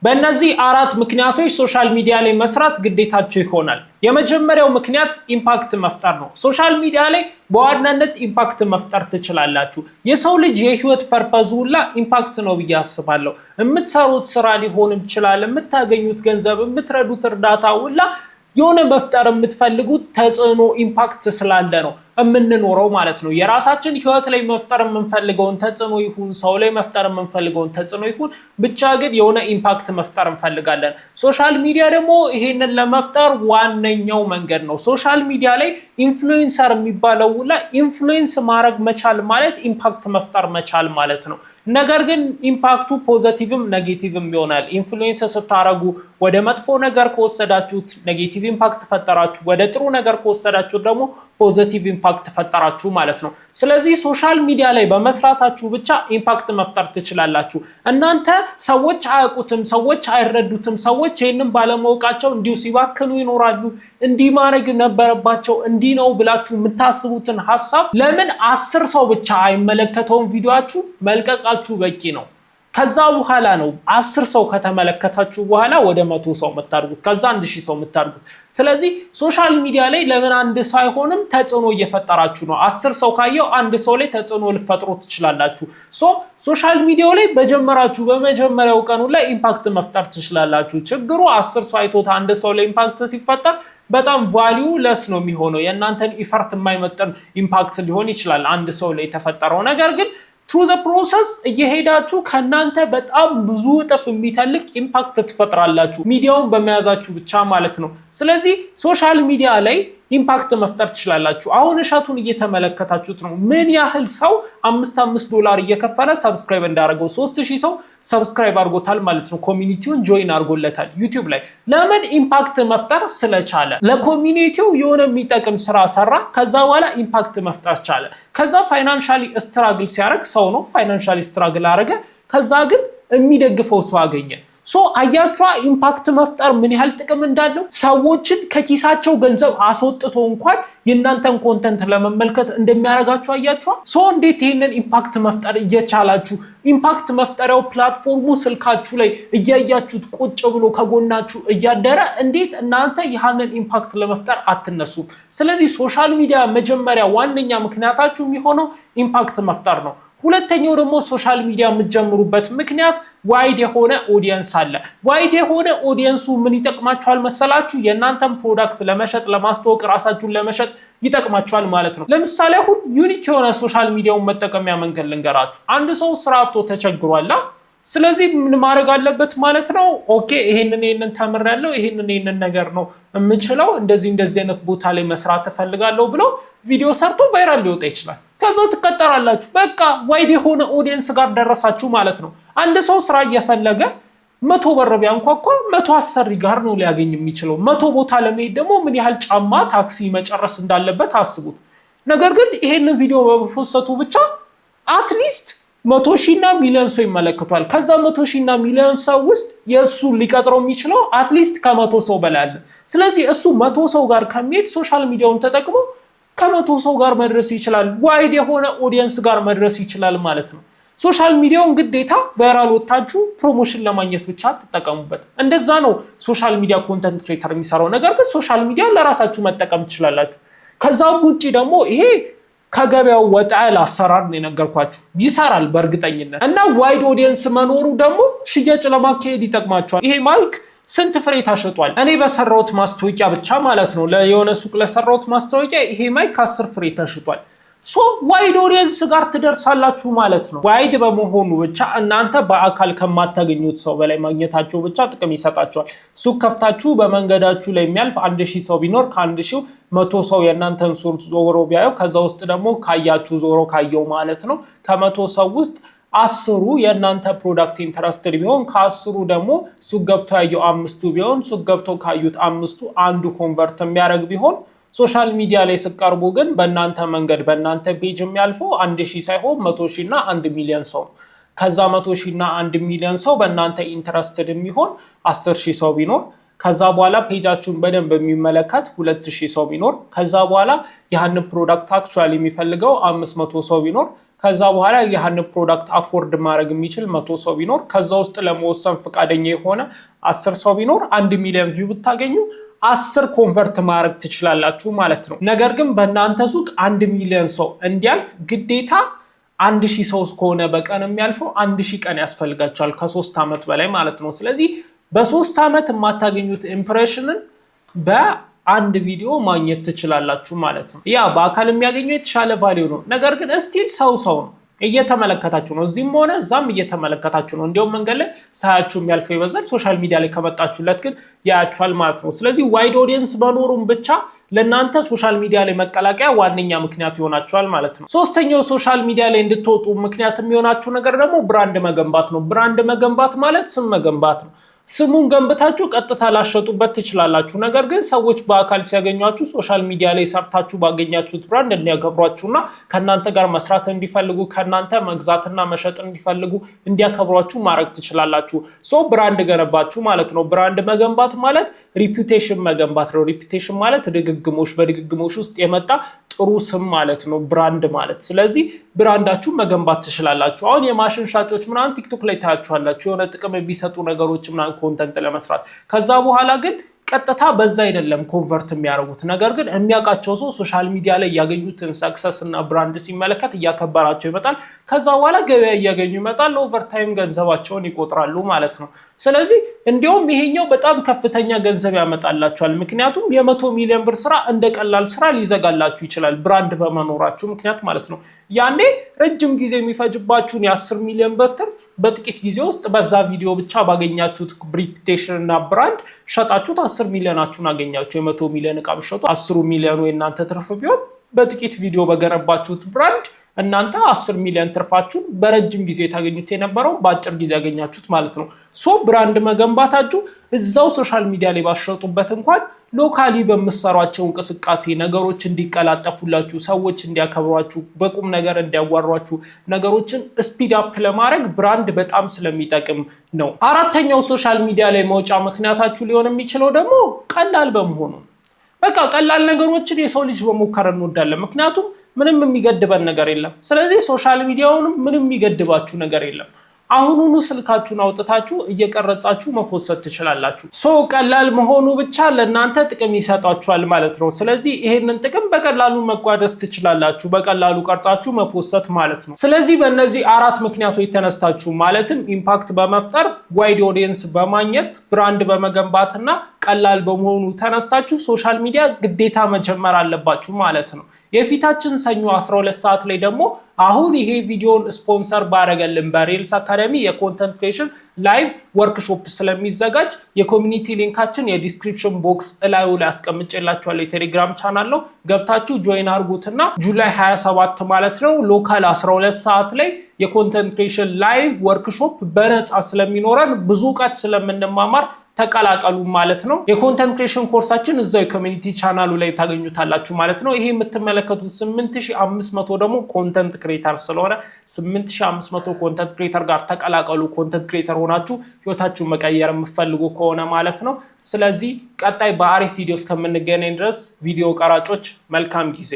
በእነዚህ አራት ምክንያቶች social media ላይ መስራት ግዴታችሁ ይሆናል። የመጀመሪያው ምክንያት impact መፍጠር ነው። Social media ላይ በዋናነት impact መፍጠር ትችላላችሁ። የሰው ልጅ የህይወት purpose ኡ ሁላ impact ነው ብዬ አስባለሁ። የምትሰሩት ስራ ሊሆን ይችላል፣ የምታገኙት ገንዘብ፣ የምትረዱት እርዳታ ሁላ የሆነ መፍጠር የምትፈልጉት ተጽዕኖ impact ስላለ ነው የምንኖረው ማለት ነው። የራሳችን ህይወት ላይ መፍጠር የምንፈልገውን ተጽዕኖ ይሁን፣ ሰው ላይ መፍጠር የምንፈልገውን ተጽዕኖ ይሁን፣ ብቻ ግን የሆነ impact መፍጠር እንፈልጋለን። Social media ደግሞ ይሄንን ለመፍጠር ዋነኛው መንገድ ነው። Social media ላይ influencer የሚባለው ሁላ influence ማድረግ መቻል ማለት impact መፍጠር መቻል ማለት ነው። ነገር ግን impact ኡ positive ም negative ም ይሆናል። Influence ስታረጉ ወደ መጥፎ ነገር ከወሰዳችሁት negative impact ፈጠራችሁ፣ ወደ ጥሩ ነገር ከወሰዳችሁት ደግሞ positive impact ፈጠራችሁ ማለት ነው። ስለዚህ social media ላይ በመስራታችሁ ብቻ impact መፍጠር ትችላላችሁ። እናንተ ሰዎች አያውቁትም፣ ሰዎች አይረዱትም፣ ሰዎች ይህንን ባለማወቃቸው እንዲሁ ሲባክኑ ይኖራሉ። እንዲህ ማድረግ ነበረባቸው፣ እንዲህ ነው ብላችሁ የምታስቡትን ሀሳብ ለምን 10 ሰው ብቻ አይመለከተውም? ቪዲዮአችሁ መልቀቃችሁ በቂ ነው። ከዛ በኋላ ነው 10 ሰው ከተመለከታችሁ በኋላ ወደ 100 ሰው የምታድጉት፣ ከዛ 1000 ሰው የምታድጉት። ስለዚህ social media ላይ ለምን አንድ ሰው አይሆንም ተጽዕኖ እየፈጠራችሁ ነው። 10 ሰው ካየው አንድ ሰው ላይ ተጽዕኖ ልትፈጥሩ ትችላላችሁ። So social media ው ላይ በጀመራችሁ በመጀመሪያው ቀኑ ላይ impact መፍጠር ትችላላችሁ። ችግሩ 10 ሰው አይቶት አንድ ሰው ላይ impact ሲፈጠር በጣም valueless ነው የሚሆነው። የእናንተን effort የማይመጥን impact ሊሆን ይችላል አንድ ሰው ላይ የተፈጠረው። ነገር ግን through the process እየሄዳችሁ ከእናንተ በጣም ብዙ እጥፍ የሚተልቅ impact ትፈጥራላችሁ፣ ሚዲያውን በመያዛችሁ ብቻ ማለት ነው። ስለዚህ social media ላይ impact መፍጠር ትችላላችሁ። አሁን እሸቱን እየተመለከታችሁት ነው። ምን ያህል ሰው 5 5 ዶላር እየከፈለ subscribe እንዳደረገው፣ 3000 ሰው subscribe አድርጎታል ማለት ነው። Community ውን join አድርጎለታል YouTube ላይ። ለምን? Impact መፍጠር ስለቻለ። ለ community ው የሆነ የሚጠቅም ስራ ሰራ። ከዛ በኋላ impact መፍጠር ቻለ። ከዛ financially struggle ሲያደርግ ሰው ነው፣ financially struggle አደረገ። ከዛ ግን የሚደግፈው ሰው አገኘ። So አያችኋ impact መፍጠር ምን ያህል ጥቅም እንዳለው? ሰዎችን ከኪሳቸው ገንዘብ አስወጥቶ እንኳን የእናንተን content ለመመልከት እንደሚያደርጋችሁ አያችኋ። So እንዴት ይህንን impact መፍጠር እየቻላችሁ፣ impact መፍጠሪያው platform ኡ ስልካችሁ ላይ እያያችሁት ቁጭ ብሎ ከጎናችሁ እያደረ እንዴት እናንተ ይህንን impact ለመፍጠር አትነሱም? ስለዚህ social media መጀመሪያ ዋነኛ ምክንያታችሁ የሚሆነው impact መፍጠር ነው። ሁለተኛው ደግሞ social media የምትጀምሩበት ምክንያት wide የሆነ audience አለ። Wide የሆነ audience ኡ ምን ይጠቅማችኋል መሰላችሁ? የእናንተን product ለመሸጥ፣ ለማስተዋወቅ፣ ራሳችሁን ለመሸጥ ይጠቅማችኋል ማለት ነው። ለምሳሌ አሁን unique የሆነ social media ውን መጠቀሚያ መንገድ ልንገራችሁ። አንድ ሰው ስራ አጥቶ ተቸግሯላ። ስለዚህ ምን ማድረግ አለበት ማለት ነው? Okay፣ ይሄንን ይሄንን ተምሬያለሁ፣ ይሄንን ይሄንን ነገር ነው የምችለው፣ እንደዚህ እንደዚህ አይነት ቦታ ላይ መስራት እፈልጋለሁ ብሎ ቪዲዮ ሰርቶ viral ሊወጣ ይችላል። ከዛ ትቀጠራላችሁ። በቃ wide የሆነ audience ጋር ደረሳችሁ ማለት ነው። አንድ ሰው ስራ እየፈለገ 100 በር ቢያንኳኳ 100 አሰሪ ጋር ነው ሊያገኝ የሚችለው። 100 ቦታ ለመሄድ ደግሞ ምን ያህል ጫማ ታክሲ መጨረስ እንዳለበት አስቡት። ነገር ግን ይሄንን ቪዲዮ በመፖሰቱ ብቻ at least 100,000 እና ሚሊዮን ሰው ይመለከቷል። ከዛ 100,000 እና ሚሊዮን ሰው ውስጥ የእሱ ሊቀጥረው የሚችለው at least ከ100 ሰው በላይ አለ። ስለዚህ እሱ 100 ሰው ጋር ከሚሄድ social media ውን ተጠቅሞ ከ100 ሰው ጋር መድረስ ይችላል። Wide የሆነ audience ጋር መድረስ ይችላል ማለት ነው። Social media ውን ግዴታ viral ወጥታችሁ promotion ለማግኘት ብቻ አትጠቀሙበት። እንደዛ ነው social media content creator የሚሰራው። ነገር ግን social media ለራሳችሁ መጠቀም ትችላላችሁ። ከዛ ውጭ ደግሞ ይሄ ከገበያው ወጣ ያለ አሰራር ነው የነገርኳችሁ። ይሰራል በእርግጠኝነት። እና wide audience መኖሩ ደግሞ ሽያጭ ለማካሄድ ይጠቅማችኋል። ይሄ mic ስንት ፍሬ ተሽጧል? እኔ በሰራሁት ማስታወቂያ ብቻ ማለት ነው። ለየሆነ ሱቅ ለሰራሁት ማስታወቂያ ይሄ mic 10 ፍሬ ተሽጧል። So wide audience ጋር ትደርሳላችሁ ማለት ነው። Wide በመሆኑ ብቻ እናንተ በአካል ከማታገኙት ሰው በላይ ማግኘታችሁ ብቻ ጥቅም ይሰጣችኋል። ሱቅ ከፍታችሁ በመንገዳችሁ ላይ የሚያልፍ 1000 ሰው ቢኖር ከ1000ው 100 ሰው የእናንተን ሱቅ ዞሮ ቢያየው፣ ከዛ ውስጥ ደግሞ ካያችሁ ዞሮ ካየው ማለት ነው፣ ከ100 ሰው ውስጥ 10ሩ የእናንተ product interested ቢሆን፣ ከ10ሩ ደግሞ ሱቅ ገብቶ ያየው አምስቱ ቢሆን፣ ሱቅ ገብቶ ካዩት አምስቱ አንዱ convert የሚያደርግ ቢሆን፣ social media ላይ ስትቀርቡ ግን በእናንተ መንገድ በእናንተ page የሚያልፈው 1000 ሳይሆን 100,000 እና 1 ሚሊዮን ሰው ነው። ከዛ 100,000 እና 1 ሚሊዮን ሰው በእናንተ interested የሚሆን 10,000 ሰው ቢኖር፣ ከዛ በኋላ page ኣችሁን በደንብ የሚመለከት 2000 ሰው ቢኖር፣ ከዛ በኋላ ያንን product actually የሚፈልገው 500 ሰው ቢኖር፣ ከዛ በኋላ ያንን product afford ማድረግ የሚችል 100 ሰው ቢኖር፣ ከዛ ውስጥ ለመወሰን ፈቃደኛ የሆነ 10 ሰው ቢኖር፣ 1 ሚሊዮን view ብታገኙ 10 convert ማድረግ ትችላላችሁ ማለት ነው። ነገር ግን በእናንተ ሱቅ 1 ሚሊዮን ሰው እንዲያልፍ ግዴታ 1,000 ሰው ከሆነ በቀን የሚያልፈው 1,000 ቀን ያስፈልጋቸዋል፣ ከ3 ዓመት በላይ ማለት ነው። ስለዚህ በ3 ዓመት የማታገኙት impression ን በአንድ ቪዲዮ ማግኘት ትችላላችሁ ማለት ነው። ያ በአካል የሚያገኘው የተሻለ value ነው። ነገር ግን still ሰው ሰው ነው፣ እየተመለከታችሁ ነው። እዚህም ሆነ እዛም እየተመለከታችሁ ነው። እንዲሁም መንገድ ላይ ሳያችሁ የሚያልፈው ይበዛል። Social media ላይ ከመጣችሁለት ግን ያያችኋል ማለት ነው። ስለዚህ wide audience መኖሩን ብቻ ለእናንተ social media ላይ መቀላቀያ ዋነኛ ምክንያት ይሆናችኋል ማለት ነው። ሶስተኛው social media ላይ እንድትወጡ ምክንያት የሚሆናችሁ ነገር ደግሞ brand መገንባት ነው። Brand መገንባት ማለት ስም መገንባት ነው። ስሙን ገንብታችሁ ቀጥታ ላትሸጡበት ትችላላችሁ። ነገር ግን ሰዎች በአካል ሲያገኟችሁ social media ላይ ሰርታችሁ ባገኛችሁት brand እንዲያከብሯችሁና ከእናንተ ጋር መስራት እንዲፈልጉ፣ ከእናንተ መግዛትና መሸጥ እንዲፈልጉ፣ እንዲያከብሯችሁ ማድረግ ትችላላችሁ። So brand ገነባችሁ ማለት ነው። Brand መገንባት ማለት reputation መገንባት ነው። Reputation ማለት ድግግሞሽ፣ በድግግሞሽ ውስጥ የመጣ ጥሩ ስም ማለት ነው brand ማለት። ስለዚህ brand ኣችሁን መገንባት ትችላላችሁ። አሁን የማሽን ሻጮች ምናምን ቲክቶክ ላይ ታያችኋላችሁ፣ የሆነ ጥቅም የሚሰጡ ነገሮች ምናምን content ለመስራት። ከዛ በኋላ ግን ቀጥታ በዛ አይደለም convert የሚያደርጉት። ነገር ግን የሚያውቃቸው ሰው social media ላይ ያገኙትን success እና brand ሲመለከት እያከበራቸው ይመጣል። ከዛ በኋላ ገበያ እያገኙ ይመጣል። Over time ገንዘባቸውን ይቆጥራሉ ማለት ነው። ስለዚህ እንዲያውም ይሄኛው በጣም ከፍተኛ ገንዘብ ያመጣላቸዋል። ምክንያቱም የ100 ሚሊዮን ብር ስራ እንደ ቀላል ስራ ሊዘጋላችሁ ይችላል፣ brand በመኖራችሁ ምክንያት ማለት ነው። ያኔ ረጅም ጊዜ የሚፈጅባችሁን የ10 ሚሊዮን ብር ትርፍ በጥቂት ጊዜ ውስጥ በዛ ቪዲዮ ብቻ ባገኛችሁት reputation እና brand ሸጣችሁት 10 ሚሊዮናችሁን አገኛችሁ። የ100 ሚሊዮን እቃ ብትሸጡ 10ሩ ሚሊዮኑ የእናንተ ትርፍ ቢሆን በጥቂት ቪዲዮ በገነባችሁት brand እናንተ 10 ሚሊዮን ትርፋችሁን በረጅም ጊዜ ታገኙት የነበረው በአጭር ጊዜ ያገኛችሁት ማለት ነው። So brand መገንባታችሁ እዛው social media ላይ ባትሸጡበት እንኳን locally በምትሰሯቸው እንቅስቃሴ ነገሮች እንዲቀላጠፉላችሁ፣ ሰዎች እንዲያከብሯችሁ፣ በቁም ነገር እንዲያዋሯችሁ፣ ነገሮችን speed up ለማድረግ brand በጣም ስለሚጠቅም ነው። አራተኛው social media ላይ መውጫ ምክንያታችሁ ሊሆን የሚችለው ደግሞ ቀላል በመሆኑ። በቃ ቀላል ነገሮችን የሰው ልጅ መሞከር እንወዳለን። ምክንያቱም ምንም የሚገድበን ነገር የለም። ስለዚህ social media ውንም ምንም የሚገድባችሁ ነገር የለም። አሁኑኑ ስልካችሁን አውጥታችሁ እየቀረጻችሁ መፖሰት ትችላላችሁ። So ቀላል መሆኑ ብቻ ለእናንተ ጥቅም ይሰጣችኋል ማለት ነው። ስለዚህ ይሄንን ጥቅም በቀላሉ መቋደስ ትችላላችሁ፣ በቀላሉ ቀርጻችሁ መፖሰት ማለት ነው። ስለዚህ በእነዚህ አራት ምክንያቶች ተነስታችሁ፣ ማለትም impact በመፍጠር፣ wide audience በማግኘት፣ brand በመገንባት እና ቀላል በመሆኑ ተነስታችሁ social media ግዴታ መጀመር አለባችሁ ማለት ነው። የፊታችን ሰኞ 12 ሰዓት ላይ ደግሞ አሁን ይሄ ቪዲዮን ስፖንሰር ባረገልን በሬልስ አካዳሚ የ content creation live workshop ስለሚዘጋጅ የ community link ኣችን የ description box እላዩ ላይ አስቀምጬላችኋለሁ። የቴሌግራም ቻናል ነው። ገብታችሁ join አድርጉትና July 27 ማለት ነው local 12 ሰዓት ላይ የ content creation live workshop በነፃ ስለሚኖረን፣ ብዙ እውቀት ስለምንማማር ተቀላቀሉ ማለት ነው። የ content creation ኮርሳችን እዛው የ community channel ኡ ላይ ታገኙታላችሁ ማለት ነው። ይሄ የምትመለከቱት 8500 ደግሞ content creator ስለሆነ 8500 content creator ጋር ተቀላቀሉ። Content creator ሆናችሁ ህይወታችሁን መቀየር የምትፈልጉ ከሆነ ማለት ነው። ስለዚህ ቀጣይ በአሪፍ ቪዲዮ እስከምንገናኝ ድረስ ቪዲዮ ቀራጮች መልካም ጊዜ።